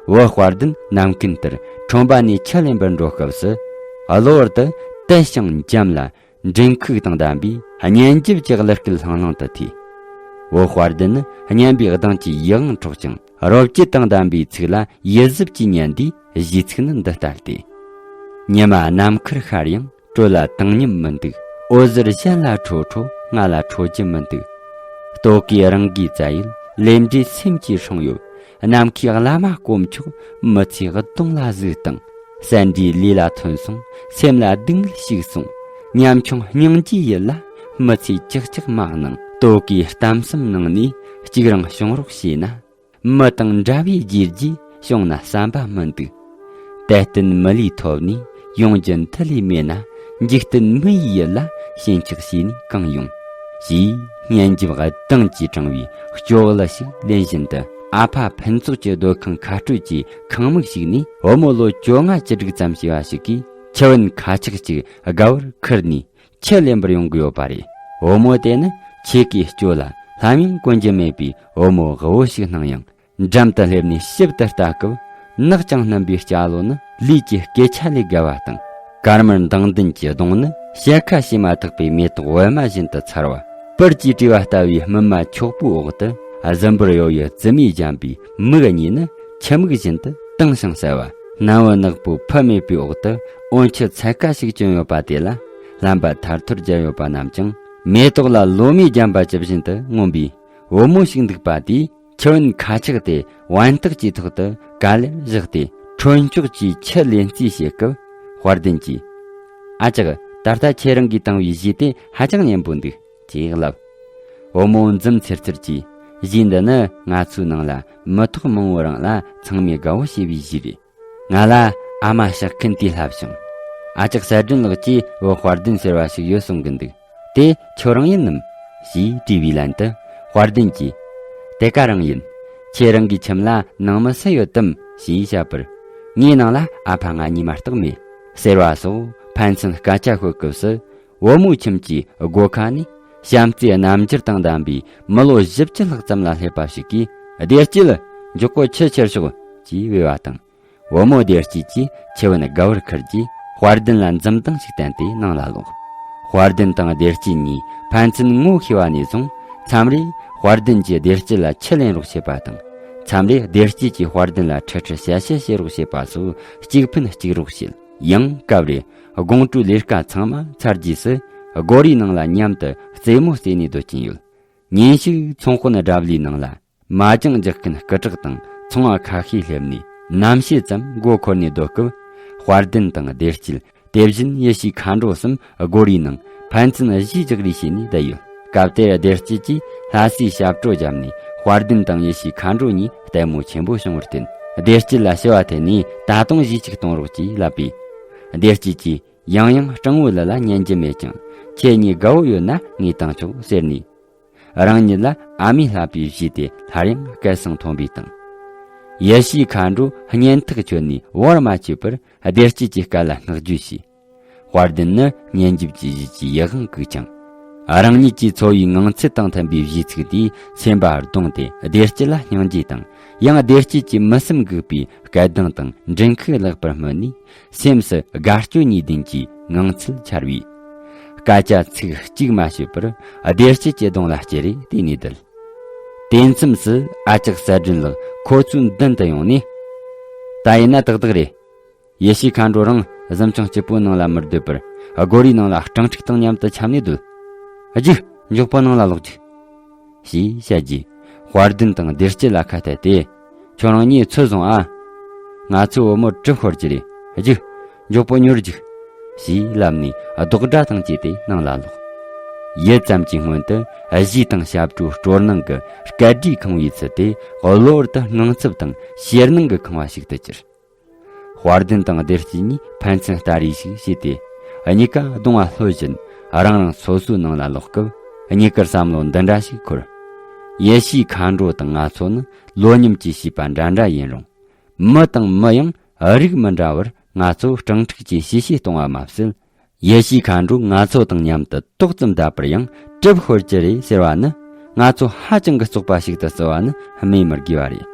བུ་དཔལ་ལྡན་ནམ་རྒྱུན་ལྟར་ཁྲོན་པ་ནས་ཁྱི་ལེན་པར་འགྲོ་སྐབས་སུ། གློ་བུར་དུ་དལ་ཞིང་འཇམ་ལ་མགྲིན་ཁུག་དང་ལྡན་པའི་སྙན་འཇེབས་ཀྱི་གླུ་སྐད་ལྷང་ལྷང་དུ་ཐོས། བུ་དཔལ་ལྡན་ནི་སྙན་པའི་གདངས་ཀྱིས་ཡིད་དབང་འཕྲོག་ཅིང་རོ་བཅུད་དང་ལྡན་པའི་ཚིག་ལ་ཡིད་གཟུབ་ཀྱིས་ཉན་དུས། གཞས་ཚིག་ནི་འདི་ལྟ་སྟེ། ཉི་མ་ནམ་མཁར་ཤར་ཡང་དྲོད་ལ་བཏང་སྙོམས་མི་འདུག་འོད་ཟེར་གཞན་ལ་འཕྲོ་འཕྲོ་ང་ལ་འཕྲོ་རྒྱུ་མི་འདུག་ལྟོ་གོས་རང་གིས་བཙལ་ཡུལ་ལས་འབྲས་སེམས་ཀྱིས་སྲུང་ཡོད། ནམ་མཁའི་བླ་མ་དཀོན་མཆོག་མི་ཚེའི་གདོང་ལ་གཟིགས་དང་། སེ་འབྲས་ལས་ལ་ཐོན་སོང་སེམས་ལ་སྡུག་བསྔལ་ཞིག་སོང་། ཉམ་ཆུང་སྙིང་རྗེའི་ཡུལ་ལ་མི་ཚེ་ཅག་ཅག་མ་གནང་། ལྟོ་གོས་གཏམ་གསུམ་ནང་ནས་གཅིག་རང་བྱུང་རོགས་བྱས་ན། མི་དང་འདྲ་བའི་རྒྱུ་རྒྱུས་བྱུང་ན་བསམ་པ་མི་འདུག་དད་རྟེན་མི་ལུས་ཐོབ་ནས་ཡོང་རྒྱུ་མཐུ་ལས་མེད་ན། འཇིག་རྟེན་མི་ཡི་ཡུལ་ལ་ཞེན་ཆགས་བྱས་ནས་གང་ཡོང་། ཞེས་སྙན་འཇེབས་གདངས་ཀྱིས་དྲངས་པའི་སྐྱོ་གླུ་ཞིག་ལེན་བཞིན་དུ། ཨ་ཕ་ཕུན་ཚོགས་ཀྱི་སྡོད་ཁང་ཁ་སྤྲོད་ཀྱི་ཁང་མིག་ཞིག་ནས། བུ་མོ་ལོ་བཅོ་ལྔ་བཅུ་དྲུག་ཙམ་བྱས་པ་ཞིག་གིས་ཁྱི་བུན་ཁ་ཆག་ཅིག་དགའ་བར་ཁུར་ནས་ཁྱི་ལེན་པར་ཡོང་གི་ཡོད་པ་རེད། བུ་མོ་དེ་ནི་ཆེ་གེའི་སྐྱོ་ལ་ལྷམ་ཡང་གོན་རྒྱུ་མེད་པའི་བུ་མོ་དབུལ་བོ་ཞིག་སྣང་ཡང་། འགྲམ་དུ་སླེབས་ནས་ཞིབ་ཏུ་ལྟ་སྐབས། ནག་ཅིང་སྣུམ་པའི་སྐྱ་ལོ་ནི་ལུས་ཀྱི་སྐད་ཆ་ལས་བརྒལ་བ་དང་། དཀར་དམར་མདངས་ལྡན་གྱི་གདོང་ནི་ཞལ་ཁ་ཕྱེ་མ་ཐག་པའི་མེ་ཏོག་འོ་མ་བཞིན་དུ་འཚར་བ། སྤུར་གྱིས་བྲིས་པ་ལྟ་བུའི་སྨིན་མ་འཁྱོག་པོའི་འོག་ཏུ། གཟི་འབུར་གཡོ་ཡི་རྩི་མས་བརྒྱན་པའི་མིག་གཉིས་ནི་ཁྱི་མིག་བཞིན་དུ་དྭངས་ཤིང་གསལ་བ། སྣམ་བུ་ནག་པོ་ཕུ་མེད་པའི་འོག་ཏུ་འོན་ཆུ་ཚད་ཀ་ཞིག་བསྐྱོན་ཡོད་པ་དེ་ལ་རླན་པ་ཐར་ཐོར་རྒྱག་ཡོད་པ་རྣམས་ཀྱང་། མེ་ཏོག་ལ་ལོ་མས་བརྒྱན་པ་ཇི་བཞིན་དུ་མངོན་པའི་བུ་མོ་ཞིག་འདུག་པ་དེས། ཁྱི་བུན་ཁ་ཆག་དེ་བན་སྟག་གི་ཐོག་ཏུ་ག་ལེར་བཞག་སྟེ། ཁྲོན་ལྕོག་གིས་ཁྱི་ལེན་རྩིས་བྱེད་སྐབས། དཔལ་ལྡན་གྱིས། ཨ་ཅག་ད་ལྟ་ཁྱེད་རང་གིས་བཏང་བའི་གཞས་དེ་ཧ་ཅང་སྙན་པོ་འདུག་ཅེས་ལབ། བུ་མོ་འཛུམ་ཚེར་ཚེར་གྱིས། གཞས་འདི་ནི་ང་ཚོའི་ནང་ལ་མི་ཐོག་མང་བོ་རང་ལ་ཚང་མས་དགའ་བོ་བྱེད་པའི་གཞས་རེད། ང་ལ་ཨ་མ་གཤེགས་མཁན་དེས་བསླབས་བྱུང་། ཨ་ཅག་གསལ་སྒྲོན་ལགས་ཀྱིས་བུ་དཔལ་ལྡན་ཟེར་བ་ཞིག་ཡོད་གསུང་གི་འདུག་དེ་ཁྱོད་རང་ཡིན་ནམ། ཞེས་དྲིས་པའི་ལན་དུ། དཔལ་ལྡན་གྱིས། དེ་ག་རང་ཡིན། ཁྱེད་རང་གི་ཁྱིམ་ལ་ནང་མི་སུ་ཡོད་དམ། ཞེས་བཤད་པར། ངའི་ནང་ལ་ཨ་ཕ་ང་གཉིས་མ་གཏོགས་མེད། ཟེར་བ་སོགས་ཕན་ཚུན་སྐད་ཆ་ཤོད་སྐབས་སུ། བུ་མོའི་ཁྱིམ་གྱི་སྒོ་ཁ་ནས། བྱམས་བརྩེའི་རྣམ་འགྱུར་དང་ལྡན་པའི་མི་ལོ་བཞི་བཅུ་ལྷག་ཙམ་ལ་སླེབས་པ་ཞིག་གིས། བདེ་སྐྱིད། མགྱོགས་པོ་ཁྱི་ཁྱེར་ཤོག་ཅེས་བོས་པ་དང་། བུ་མོ་བདེ་སྐྱིད་ཀྱིས་ཁྱི་བུན་དགའ་བར་ཁུར་གྱིས། དཔལ་ལྡན་ལ་འཛུམ་མདངས་ཤིག་བསྟན་ཏེ་ནང་ལ་ལོག་དཔལ་ལྡན་དང་བདེ་སྐྱིད་གཉིས་ཕན་ཚུན་ངོ་ཤེས་པ་ནས་བཟུང་། མཚམས་རེ་དཔལ་ལྡན་གྱིས་བདེ་སྐྱིད་ལ་ཁྱི་ལེན་རོགས་བྱེད་པ་དང་། མཚམས་རེ་བདེ་སྐྱིད་ཀྱིས་དཔལ་ལྡན་ལ་ཁྲིད་ཁྲིད་བཤད་བཤད་བྱེད་རོགས་བྱེད་པ་སོགས་གཅིག་ཕན་གཅིག་རོགས་བྱེད། ཡང་སྐབས་རེ་དགོང་དྲོའི་ལས་ཀ་ཚང་མ་ཚར་རྗེས་སུ། སྒོ་རའི་ནང་ལ་མཉམ་དུ་རྩེད་མོ་རྩེ་ནས་སྡོད་ཀྱིན་ཡོད། ཉིན་ཞིག་ཚོང་དཔོན་སྒྲ་བླའི་ནང་ལ། མ་ཅང་རྒྱག་མཁན་སྐུ་དྲག་དང་ཚོང་བ་ཁ་ཤས་སླེབས་ནས་ནམ་ཕྱེད་ཙམ་མགོ་འཁོར་ནས་སྡོད་སྐབས། དཔལ་ལྡན་དང་བདེ་སྐྱིད། དེ་བཞིན་ཡེ་ཤེས་མཁའ་འགྲོ་གསུམ་སྒོ་རའི་ནང་ཕན་ཚུན་གཞས་རྒྱག་རེས་བྱས་ནས་བསྡད་ཡོད། སྐབས་དེར་བདེ་སྐྱིད་ཀྱིས་ལྷ་སའི་ཞབས་བྲོ་བརྒྱབ་ནས། དཔལ་ལྡན་དང་ཡེ་ཤེས་མཁའ་འགྲོ་གཉིས་ལྟད་མོ་ཆེན་པོ་བྱུང་བར་བརྟེན། བདེ་སྐྱིད་ལ་ཞུ་བ་འཐེན་ནས། ད་དུང་གཞས་གཅིག་གཏོང་རོགས་ཅེས་ལབ་པས། བདེ་སྐྱིད་ཀྱིས་ཡང་ཡང་སྤྲང་བོའི་ལུ་ལ་ཉན་རྒྱུ་མེད་ཀྱང་། ཁྱེད་གཉིས་དགའ་བོ་ཡོད་ན་ངས་བཏང་ཆོག་ཟེར་ནས། རང་ཉིད་ལ་ཨ་མས་བསླབས་པའི་གཞས་དེ་སླར་ཡང་སྐད་གསང་མཐོན་པོས་བཏང་། ཡེ་ཤེས་མཁའ་འགྲོ་སྙན་ཐག་ཆོད་ནས་བར་མ་ཆད་པར་བདེ་སྐྱིད་ཀྱི་སྐད་ལ་བསྔགས་བརྗོད་བྱས། དཔལ་ལྡན་ནི་སྙན་འཇེབས་ཀྱི་གཞས་ཀྱིས་ཡིད་དབང་བཀུག་ཅིང་། རང་ཉིད་ཀྱིས་འཚོ་བའི་ངང་ཚུལ་དང་མཐུན་པའི་གཞས་ཚིག་དེས་སེམས་པ་གདུངས་ཏེ། བདེ་སྐྱིད་ལ་སྙིང་རྗེ་དང་། ཡང་བདེ་སྐྱིད་ཀྱི་མི་སེམས་འགུག་པའི་སྐད་གདངས་དང་མགྲིན་ཁུག་ལེགས་པར་སྨིན་ནས། སེམས་སུ་དགའ་སྐྱོ་གཉིས་ལྡན་གྱི་ངང་ཚུལ་འཆར་བས། སྐད་ཆ་ཚིག་གཅིག་མ་བཤད་པར་བདེ་སྐྱིད་ཀྱི་གདོང་ལ་ཅེ་རེ་བལྟས་ནས་བསྡད། དེ་མཚམས་སུ་ཨ་ཅག་གསལ་སྒྲོན་ལགས་ཁོ་ཚོའི་མདུན་དུ་ཡོང་ནས། ད་ཡིན་ན་ཏག་ཏག་རེད། ཡེ་ཤེས་མཁའ་འགྲོ་རང་གཟིམ་ཆུང་སྐྱིད་པོའི་ནང་ལ་མི་སྡོད་པར། སྒོ་རའི་ནང་ལ་སྤྲང་ཕྲུག་དང་མཉམ་དུ་འཁྱམ་ནས་སྡོད། རྒྱུགས། མགྱོགས་པོ་ནང་ལ་ལོག་རྒྱུགས། ཞེས་བཤད་རྗེས། དཔལ་ལྡན་དང་བདེ་སྐྱིད་ལ་ཁ་གཏད་དེ། ཁྱོད་རང་གཉིས་ཚུར་སོང་ཨ། ང་ཚོའི་བུ་མོར་གྲིབ་ཤོར་གྱི་རེད། རྒྱུགས། མགྱོགས་པོ་ཉོར་རྒྱུགས། ཞེས་ལབ་ནས་རྡོག་སྒྲ་དང་བཅས་ཏེ་ནང་ལ་ལོག་ཡུད་ཙམ་གྱི་སྔོན་དུ་གཞས་དང་ཞབས་བྲོའི་སྤྲོ་སྣང་གི་སྐད་སྒྲས་ཁེངས་པའི་ཚུལ་དེ། གློ་བུར་དུ་དངངས་འཚབ་དང་ཞེད་སྣང་གིས་ཁེངས་པ་ཞིག་ཏུ་གྱུར། དཔལ་ལྡན་དང་བདེ་སྐྱིད་གཉིས་ཕན་ཚུན་ལྟ་རེས་ཤིག་བྱས་ཏེ། གཉིས་ཀ་གདོང་ང་ལྷོད་བཞིན་རང་རང་སོ་སོའི་ནང་ལ་ལོག་སྐབས། གཉིས་ཀར་བསམ་བློ་འདི་འདྲ་ཞིག་འཁོར། ཡེ་ཤུའི་མཁའ་འགྲོ་དང་ང་ཚོ་ནི་ལོ་ཉམས་ཀྱི་བྱིས་པ་འདྲ་འདྲ་ཡིན་རུང་། མི་དང་མི་ཡང་རིགས་མི་འདྲ་བར་ང་ཚོ་སྤྲང་ཕྲུག་གྱི་བྱིས་བྱིས་གཏོང་བ་མ་ཟད། ཡེ་ཤུའི་མཁའ་འགྲོ་ང་ཚོ་དང་མཉམ་དུ་ཏོག་ཙམ་བསྡད་པར་ཡང་གྲིབ་ཤོར་གྱི་རེད་ཟེར་བ་ནི། ང་ཚོ་ཧ་ཅང་གི་བཙོག་པ་ཞིག་ཏུ་བརྩི་བ་ནི་སྨོས་མི་དགོས་པ་རེད།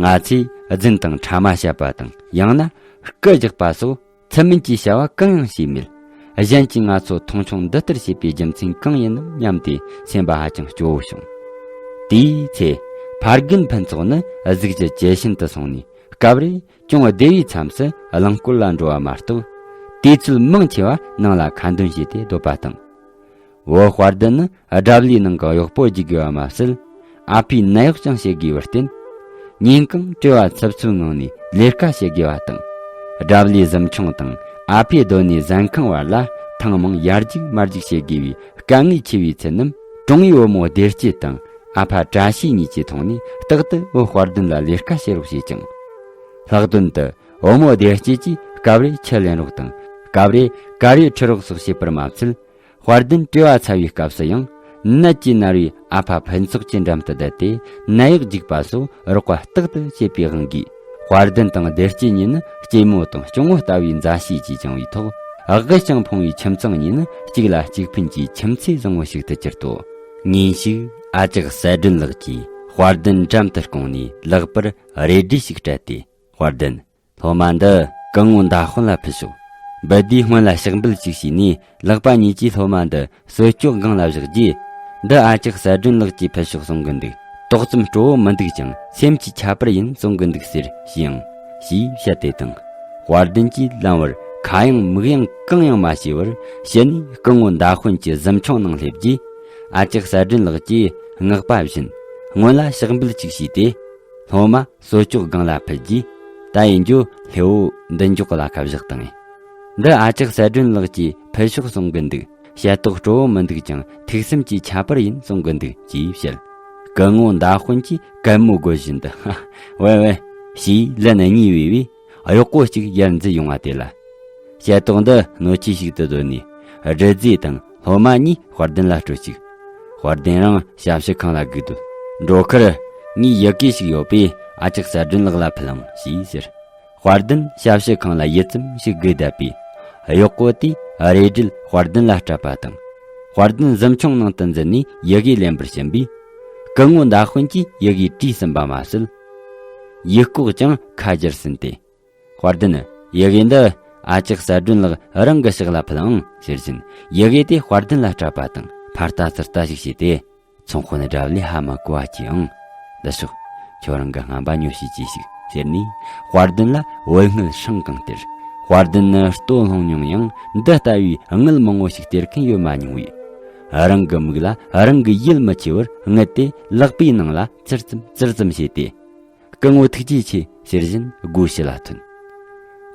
ང་ཚོས་རྫུན་དང་ཕྲ་མ་བཤད་པ་དང་། ཡང་ན་སྐུ་རྒྱག་པ་སོགས་ཚུལ་མིན་གྱི་བྱ་བ་གང་ཡང་བྱས་མེད། གཞན་གྱིས་ང་ཚོ་མཐོང་ཆུང་འདི་ལྟར་བྱེད་པའི་རྒྱུ་མཚན་གང་ཡིན་ནམ་སྙམ་སྟེ་སེམས་པ་ཧ་ཅང་སྐྱོ་བོ་བྱུང་། དེའི་ཚེ། ཕ་རྒན་ཕུན་ཚོགས་ནི་གཟུགས་ཀྱི་ཇེ་ཞན་དུ་སོང་ནས། སྐབས་རེ་ཅུང་བདེ་བའི་མཚམས་སུ་རླངས་འཁོར་ལ་འགྲོ་བ་མ་གཏོགས། དུས་ཚོད་མང་ཆེ་བ་ནང་ལ་ཁ་འདོན་བྱས་ཏེ་སྡོད་པ་དང་། བུ་དཔལ་ལྡན་ནི་དགྲ་བླའི་ནང་གི་གཡོག་པོ་བརྗེ་དགོས་པ་མ་ཟད། ཨ་ཕའི་ནད་གཡོག་ཀྱང་བྱེད་དགོས་པར་བརྟེན། ཉིན་གང་བྲེལ་བ་འཚུབ་འཚུབ་ངང་ནས་ལས་ཀ་བྱེད་དགོས་པ་དང་། དགྲ་བླའི་གཟིམ་ཆུང་དང་ཨ་ཕའི་སྡོད་གནས་ཟན་ཁང་བར་ལ་ཐེངས་མང་ཡར་རྒྱུག་མར་རྒྱུག་བྱེད་དགོས་པའི་དཀའ་ངལ་ཆེ་བའི་ཚུལ་རྣམས། གྲོང་བའི་བུ་མོ་བདེ་སྐྱིད་དང་ཨ་ཕ་བཀྲ་ཤིས་གཉིས་ཀྱིས་མཐོང་ནས། རྟག་ཏུ་བུ་དཔལ་ལྡན་ལ་ལས་ཀ་བྱེད་རོགས་བྱེད་ཅིང་། ལྷག་དོན་དུ་བུ་མོ་བདེ་སྐྱིད་ཀྱིས་སྐབས་རེ་ཁྱི་ལེན་རོགས་དང་། སྐབས་རེ་དཀར་ཡོལ་འཁྲུད་རོགས་སོགས་བྱེད་པར་མ་ཚད། དཔལ་ལྡན་བྲེལ་བ་ཚ་བའི་སྐབས་སུ་ཡང་ནད་ཀྱིས་མནར་བའི་ཨ་ཕ་ཕུན་ཚོགས་ཀྱི་འགྲམ་དུ་བསྡད་དེ་ནད་གཡོག་རྒྱུག་པ་སོགས་རོགས་པ་རྟག་ཏུ་བྱེད་པའི་དབང་གིས། དཔལ་ལྡན་དང་བདེ་སྐྱིད་གཉིས་ནི་སྐྱེད་མོས་དང་སྐྱོ་ངོ་ལྟ་བུའི་མཛའ་བཤེས་ཀྱིས་བཅིངས་པའི་ཐོག་དབུགས་ཀྱང་ཕུང་བའི་ཁྱིམ་ཚང་གཉིས་ནི་གཅིག་ལ་གཅིག་ཕན་གྱི་ཁྱིམ་མཚེས་བཟང་བོ་ཞིག་ཏུ་གྱུར་ཏོ། ཉིན་ཞིག་ཨ་ཅག་གསལ་སྒྲོན་ལགས་ཀྱིས་དཔལ་ལྡན་འགྲམ་དུ་བསྐོངས་ནས་ལག་པར་རལ་གྲི་ཞིག་སྤྲད་དེ། དཔལ་ལྡན། སློབ་མ་འདི་སྐུ་ངོ་མདའ་དཔོན་ལ་ཕུལ་ཤོག་འབུལ་དུས་སྔོན་ལ་ཕྱག་འབུལ་ཅིག་བྱས་ནས། ལག་པ་གཉིས་ཀྱིས་སློབ་མ་འདི་གསོལ་ལྕོག་སྒང་ལ་བཞག་རྗེས། འདི་ཨ་ཅག་གསལ་སྒྲོན་ལགས་ཀྱིས་ཕུལ་ཤོག་གསུང་གི་འདུག་ཏོག་ཙམ་སྤྲོ་བོ་མི་འདུག་ཀྱང་སེམས་ཀྱི་ཁྱད་པར་ཡིན་གསུང་གི་འདུག་ཟེར་ཞུའང་། ཞེས་བཤད་དེ་དང་། དཔལ་ལྡན་གྱིས་ལམ་བར་ཁ་ཡང་མིག་ཡང་གང་ཡང་མ་བྱས་པར་ཕྱི་ནས་སྐུ་ངོ་མདའ་དཔོན་གྱི་གཟིམ་ཆུང་ནང་སླེབས་རྗེས། ཨ་ཅག་གསལ་སྒྲོན་ལགས་ཀྱིས་སྔགས་པ་བཞིན་སྔོན་ལ་ཕྱག་འབུལ་ཅིག་བྱས་ཏེ། སློབ་མ་གསོལ་ལྕོག་སྒང་ལ་ཕུལ་རྗེས། ད་ཡིན་རྒྱུ་ལྷེ་བོ་འདི་འཇོག་ལ་ཁ་བཞག་དང་། འདི་ཨ་ཅག་གསལ་སྒྲོན་ལགས་ཀྱིས་ཕུལ་ཤོག་གསུང་གི་འདུག་ཞལ་ཏོག་སྤྲོ་བོ་མི་འདུག་ཀྱང་ཐུགས་སེམས་ཀྱི་ཁྱད་པར་ཡིན་གསུང་གི་འདུག་ཅེས་བཤད། སྐུ་ངོ་མདའ་དཔོན་གྱིས་གད་མོ་དགོད་བཞིན་དུ། ཧ། ཝེ་ཝེ། ཞེས་ལན་གཉིས་བས་པས། གཡོག་པོ་གཅིག་ཡར་འཛུལ་ཡོང་བ་དེ་ལ། ཞལ་ཏོག་འདི་སྣོད་ཆས་ཤིག་ཏུ་བཟོས་ནས། སྒྲིལ་རྫས་དང་སློབ་མ་གཉིས་དཔལ་ལྡན་ལ་སྤྲོད་ཅིག་དཔལ་ལྡན་རང་ཞབས་ཕྱི་ཁང་ལ་སྒུག་སྡོད། འགྲོ་ཁར་ངའི་ཡི་གེ་ཞིག་ཡོད་པས་ཨ་ཅག་གསལ་སྒྲོན་ལགས་ལ་ཕུལ་ཨང་ཞེས་ཟེར། དཔལ་ལྡན་ཞབས་ཕྱི་ཁང་ལ་ཡུད་ཙམ་ཞིག་སྒུག་བསྡད་པས། གཡོག་པོ་དེས་རལ་གྲིས་དཔལ་ལྡན་ལ་སྤྲད་པ་དང་། དཔལ་ལྡན་གཟིམ་ཆུང་ནང་དུ་འཛུལ་ནས་ཡི་གེ་ལེན་པར་ཕྱིན་པས། སྐུ་ངོ་མདའ་དཔོན་གྱིས་ཡི་གེ་བྲིས་ཟིན་པ་མ་ཟད། ཡིག་ལྐོག་ཀྱང་ཁ་བསྒྱུར་ཟིན་ཏེ། དཔལ་ལྡན། ཡི་གེ་འདི་ཨ་ཅག་གསལ་སྒྲོན་ལགས་རང་གི་ཕྱག་ལ་ཕུལ་ཨང་ཟེར་བཞིན། ཡི་གེ་དེ་དཔལ་ལྡན་ལ་སྤྲད་པ་དང་། ཕར་ལྟ་ཚུར་ལྟ་ཞིག་བྱས་ཏེ། ཚོང་དཔོན་དགྲ་བླས་ཧ་མ་གོ་བ་གྱིས་ཨང་། འདི་ཤོག་ཁྱོད་རང་གི་རྔན་པ་ཉོ་ཤེས་ཀྱིས་ཤིག་ཟེར་ནས། དཔལ་ལྡན་ལ་བུད་དངུལ་སྲང་གང་སྟེར། དཔལ་ལྡན་ནི་ལྟོ་སློང་མྱོང་ཡང་འདི་ལྟ་བུའི་དངུལ་མང་བོ་ཞིག་སྟེར་མཁན་ཡོད་མ་མྱོང་བས། རང་གི་མིག་ལ་རང་གི་ཡིད་མི་ཆེས་པར་དངུལ་དེ་ལག་པའི་ནང་ལ་ཙིར་ཙམ་ཙིར་ཙམ་བྱས་ཏེ། སྐུ་ངོ་ཐུགས་རྗེ་ཆེ་ཟེར་བཞིན་སྒོའི་ཕྱི་ལ་ཐོན།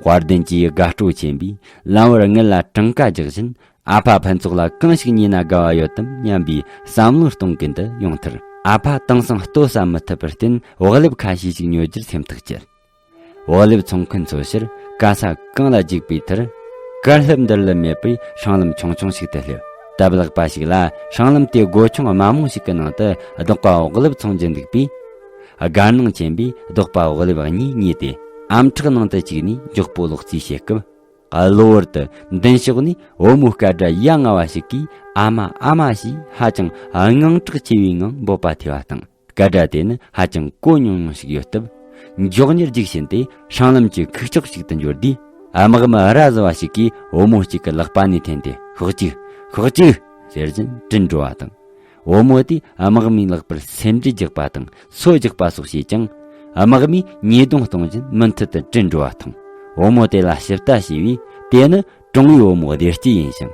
དཔལ་ལྡན་གྱིས་དགའ་སྤྲོ་ཆེན་པོས་ལམ་བར་དངུལ་ལ་གྲངས་ཀ་རྒྱག་བཞིན། ཨ་ཕ་ཕུན་ཚོགས་ལ་གང་ཞིག་ཉོས་ན་དགའ་བ་ཡོད་དམ་སྙམ་པའི་བསམ་བློ་གཏོང་གིན་དུ་ཡོང་མཐར། ཨ་ཕ་དེང་སང་ལྟོ་ཟ་མི་ཐུབ་པར་བརྟེན། བག་ལེབ་ཁ་ཤས་ཤིག་ཉོ་རྒྱུར་སེམས་ཐག་བཅད། བག་ལེབ་ཚོང་མཁན་ཚོ་ཕྱིར་ག་ས་གང་ལ་རྒྱུག་པའི་མཐར། གར་ལྷབ་འདིར་ལྷབ་མེད་པར་སྲང་ལམ་ཆུང་ཆུང་ཞིག་ཏུ་སླེབས། སྟབས་ལེགས་པ་ཞིག་ལ་སྲང་ལམ་དེ་སྒོ་ཆུང་དམའ་མོ་ཞིག་གི་ནང་དུ་ལྡོག་པ་བག་ལེབ་ཚོང་རྒྱུ་འདུག་པས། དགའ་སྣང་ཆེན་པོས་ལྡོག་པ་བག་ལེབ་གཉིས་ཉོས་ཏེ། ཨམ་ཕྲག་ནང་དུ་བཅུག་ནས་མགྱོགས་པོ་ལོག་རྩིས་བྱེད་སྐབས། གློ་བུར་དུ་མདུན་ཕྱོགས་ནས་བུ་མོའི་སྐད་སྒྲ་ཡ་ང་བ་ཞིག་གིས། ཨ་མ། ཨ་མ། ཞེས་ཧ་ཅང་དངངས་སྐྲག་ཆེ་བའི་ངང་འབོད་པ་ཐོས་པ་དང་། སྐད་སྒྲ་དེ་ནི་ཧ་ཅང་གོ་ཉུང་ཉུང་ཞིག་ཡོད་སྟབས། མགྱོགས་མྱུར་རྒྱུགས་ཕྱིན་ཏེ་སྲང་ལམ་གྱི་ཁུག་ཀྱོག་ཞིག་ཏུ་འབྱོར་དུས། དམག་མི་ར་བཟི་བ་ཞིག་གིས་བུ་མོ་གཅིག་གི་ལག་པ་ནས་འཐེན་ཏེ། ཤོག་ཅིག་ཤོག་ཅིག་ཟེར་བཞིན་དྲིལ་འགྲོ་བ་དང་། བུ་མོ་དེས་དམག་མིའི་ལག་པར་སེན་འབྲས་རྒྱག་པ་དང་སོ་རྒྱག་པ་སོགས་བྱས་ཀྱང་། དམག་མིས་ཉེས་རྡུང་གཏོང་བཞིན་མུ་མཐུད་དུ་དྲིལ་འགྲོ་བ་མཐོང་། བུ་མོ་དེ་ལ་ཞིབ་ལྟ་བྱས་པས། དེ་ནི་གྲོང་བའི་བུ་མོ་བདེ་སྐྱིད་ཡིན་ཞིང་།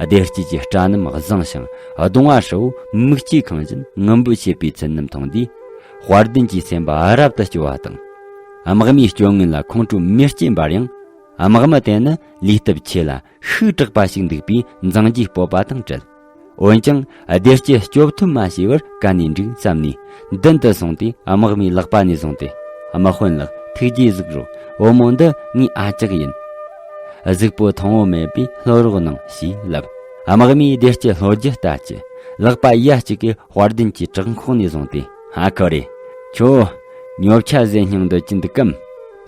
བདེ་སྐྱིད་ཀྱི་སྐྲ་སྣུམ་བཟང་ཞིང་གདུང་བ་ཧྲིལ་བོ་མིག་ལྕེ་ཁེངས་བཞིན་ངུ་འབོད་བྱེད་པའི་ཚུལ་རྣམས་མཐོང་དུས། དཔལ་ལྡན་གྱི་སེམས་པ་རབ་ཏུ་སྐྱོ་བ་དང་། དམག་མིའི་སྐྱོ་ངལ་ལ་ཁོང་ཁྲོ་མི་སྐྱེ་བར་ཡང་། དམག་མི་དེ་ནི་ལུས་སྟོབས་ཆེ་ལ་ཤུགས་དྲག་པ་ཞིག་འདུག་པས་འཛིང་རྒྱུའི་སྤོབས་པ་དང་བྲལ། འོན་ཀྱང་བདེ་སྐྱིད་སྐྱོབ་ཐབས་མ་བྱས་པར་ག་ནས་འགྲིག་བསམ་ནས་མདུན་དུ་སོང་སྟེ། དམག་མིའི་ལག་པ་ནས་བཟུང་སྟེ། དམག་དཔོན་ལགས། ཐུགས་རྗེས་གཟིགས་རོགས། བུ་མོ་འདི་ངའི་ཨ་ཅག་ཡིན། གཟུགས་པོ་ཐང་བོ་མེད་པས་ལྷོད་རོགས་གནང་ཞེས་ལབ། དམག་མིའི་བདེ་སྐྱིད་ལྷོད་རྒྱུ་ལྟ་ཅི། ལག་པ་ཡ་གཅིག་གིས་དཔལ་ལྡན་གྱི་བྲག་ཁོག་ནས་བཟུང་སྟེ། ཧ་ཁོ་རེ། ཁྱོད་ཉོ་ཆ་ཟས་སྙིང་འདོད་ཀྱིན་འདུག་གམ།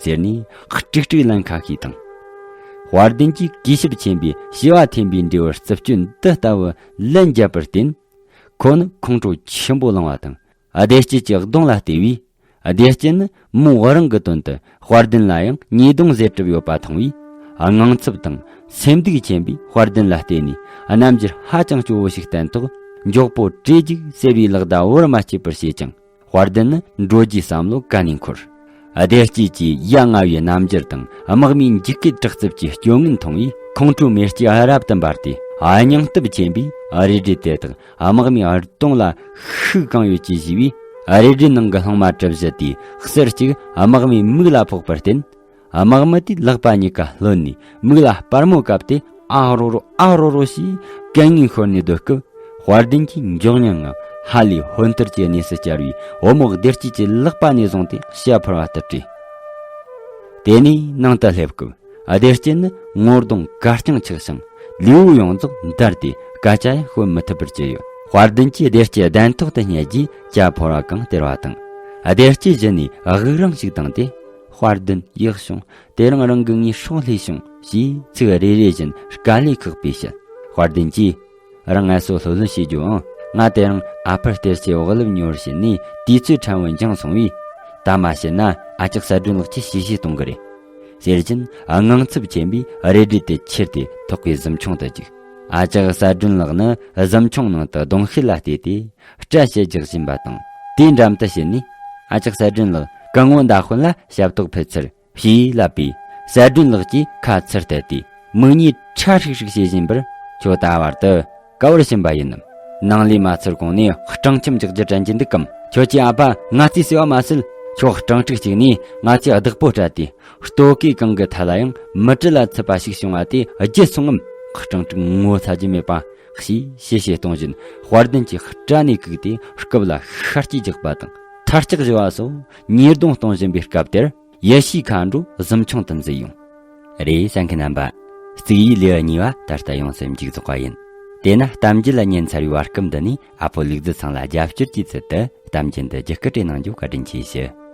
ཟེར་ནས་དཀྲུག་དཀྲུག་ལན་ཁ་ཤས་དང་། དཔལ་ལྡན་གྱིས་གུས་ཞབས་ཆེན་པོས་བྱིས་པ་འཐེན་པའི་འབྲས་བུར་རྩུབ་སྤྱོད་འདི་ལྟ་བུ་ལན་བརྒྱབ་པར་བརྟེན། ཁོ་ནི་ཁོང་ཁྲོ་ཆེན་པོ་ལངས་པ་དང་། བདེ་སྐྱིད་ཀྱི་གདུང་ལ་བལྟས་པས། བདེ་སྐྱིད་ནི་མོ་རང་གི་དོན་དུ་དཔལ་ལྡན་ལ་ཡང་ཉེས་རྡུང་བཟོས་གྲུབ་ཡོད་པ་མཐོང་བས། དངངས་འཚབ་དང་སེམས་སྡུག་ཆེན་པོས་དཔལ་ལྡན་ལ་བལྟས་ནས། རྣམ་འགྱུར་ཧ་ཅང་སྐྱོ་བོ་ཞིག་བསྟན་ཐོག་མགྱོགས་པོ་བྲོས་རྒྱུག་ཟེར་བའི་ལག་བརྡ་བོར་མ་བྱས་པར་བྱེད་ཅིང་། དཔལ་ལྡན་ནི་འགྲོ་རྒྱུའི་བསམ་བློ་ག་ནས་འཁོར། བདེ་སྐྱིད་ཀྱི་ཡ་ང་བའི་རྣམ་འགྱུར་དང་། དམག་མིའི་འཇིགས་སྐུལ་དྲག་རྩུབ་ཀྱི་སྐྱོ་ངལ་མཐོང་བས། ཁོང་ཁྲོའི་མེ་ལྕེ་རབ་ཏུ་འབར་ཏེ། སྙིང་སྟོབས་ཆེན་པོས་རལ་གྲི་དེ་དག་དམག་མིའི་གདོང་ལ་ཤུགས་གང་ཡོད་ཀྱིས་གཞུས་པས། རལ་གྲིའི་ནང་གི་ལྷུང་མ་གྲུ་བཞི་དེ་གསེར་གཅིག་དམག་མིའི་མིག་ལ་ཕོག་པར་བརྟེན། དམག་མི་དེས་ལག་པ་གཉིས་ཀ་ལྷོད་ནས་མིག་ལ་སྤར་མོ་བཀབ་སྟེ། ཨ་རོ་རོ། ཨ་རོ་རོ་ཞེས་སྐད་ངན་ཤོར་ནས་སྡོད་སྐབས། དཔལ་ལྡན་གྱིས་མགྱོགས་མྱུར་ངང་ཧ་ལས་ཧོན་ཐུར་གྱི་གནས་སུ་བཅར་བའི་བུ་མོ་བདེ་སྐྱིད་ཀྱི་ལག་པ་ནས་བཟུང་སྟེ་ཞྭ་ཕུར་བ་ལྟར་བྲོས། དེ་ནས་ནང་དུ་སླེབས་སྐབས། བདེ་སྐྱིད་ནི་ངོ་གདོང་གར་རྐྱང་ཆག་ཞིང་ལུས་པོ་ཡོངས་རྫོགས་འདར་ཏེ་སྐད་ཆ་ཡང་ཤོད་མི་ཐུབ་པར་གྱུར་ཡོད། དཔལ་ལྡན་གྱིས་བདེ་སྐྱིད་གདན་ཐོག་ཏུ་བསྙལ་རྗེས་ཞྭ་ཕོར་བ་གང་སྟེར་བ་དང་། བདེ་སྐྱིད་གཞི་ནས་དབུགས་རིང་ཞིག་བཏང་སྟེ། དཔལ་ལྡན་ཡག་བྱུང་། དེ་རིང་རང་གིས་ངའི་སྲོག་བསླུས་བྱུང་ཞེས་ཚིག་རེ་རེ་བཞིན་དཀའ་ལས་ཁག་པོས་བཤད། དཔལ་ལྡན་གྱིས། རང་ངལ་གསོ་ལྷོད་ལྷོད་བྱེད་རྒྱུ་ཨང་། ང་དེ་རིང་ཨ་ཕར་གཏེར་ཆོས་འོག་ལེབ་ཉོ་བར་ཕྱིན་ནས་དུས་ཚོད་ཕྲན་བུ་འགྱངས་སོང་བས། ད་མ་བྱེད་ན་ཨ་ཅག་གསལ་སྒྲོན་ལགས་ཀྱིས་ཞི་བྱེད་གཏོང་གི་རེད། ཟེར་བཞིན་དངངས་འཚབ་ཆེན་པོས་རལ་གྲི་དེ་ཁྱེར་ཏེ་ཐོག་གི་གཟིམ་ཆུང་དུ་བཅུག་ཨ་ཅག་གསལ་སྒྲོན་ལགས་ནི་གཟིམ་ཆུང་ནང་དུ་གདོང་ཤེད་ལ་བལྟས་ཏེ་སྐྲ་ཕྱེད་རྒྱག་བཞིན་པ་དང་། དེའི་འགྲམ་དུ་ཕྱིན་ནས། ཨ་ཅག་གསལ་སྒྲོན་ལགས། སྐུ་ངོ་མདའ་དཔོན་ལ་ཞབས་ཏོག་ཕུལ་ཚུལ། ཞེས་ལབ་པས། གསལ་སྒྲོན་ལགས་ཀྱིས་ཁ་ཚུར་བལྟས་ཏེ་མིག་གཉིས་ཁྲ་ཧྲིག་ཧྲིག་བྱེད་བཞིན་པར། ཁྱོད་ད་བར་དུ་ག་བར་ཕྱིན་པ་ཡིན་ནམ། ནང་ལས་མ་ཚུར་གོང་ནས་སྤྲང་འཁྱམ་རྒྱག་རྒྱུ་དྲན་གྱི་འདུག་གམ། ཁྱོད་ཀྱི་ཨ་ཕ་ང་ཚོས་བསུ་བ་མ་ཟད། ཁྱོད་སྤྲང་ཕྲུག་ཅིག་ནས་ང་ཚོས་བདག་པོ་སྤྲད་དེ། ལྟོ་གོས་གང་གི་ཐད་ལ་ཡང་མི་གྲལ་ལ་ཚུད་པ་ཞིག་བྱུང་བ་དེ་བརྗེད་སོང་ངམ། སྤྲང་ཕྲུག་ངོ་ཚ་རྒྱུ་མེད་པ། ཞེས་ཞི་བྱེད་གཏོང་བཞིན་དཔལ་ལྡན་གྱི་སྐྲ་ནས་བཀུག་སྟེ་སྐུབས་ལ་ཤར་སྐྱེས་རྒྱག་པ་དང་མཐར་སྐྲག་བཞི་བ་སོགས་ཉེས་རྡུང་གཏོང་བཞིན་པའི་སྐབས་དེར། ཡེ་ཤུའི་མཁའ་འགྲོ་གཟིམ་ཆུང་དུ་འཛུལ་ཡོང་། རེད། གསན་མཁན་རྣམ་པ། གཙུག་ཡིག་ལེའུ་གཉིས་པ་ད་ལྟ་ཡོངས་སུ་མཇུག་རྫོགས་པ་ཡིན། དེས་ན་གཏམ་རྒྱུད་ལ་ཉན་ཚར་བའི་བར་སྐབས་འདི་ནས་ཨ་ཕོ་ལུག་རྫི་ཚང་ལ་རྒྱབ་སྐྱོར་གྱི་ཚུལ་དུ་གཏམ་རྒྱུད་འདི་རྒྱུད་སྐུར་བྲིས་གནང་རྒྱུ་བཀའ་དྲིན་ཆེ་ཞུ།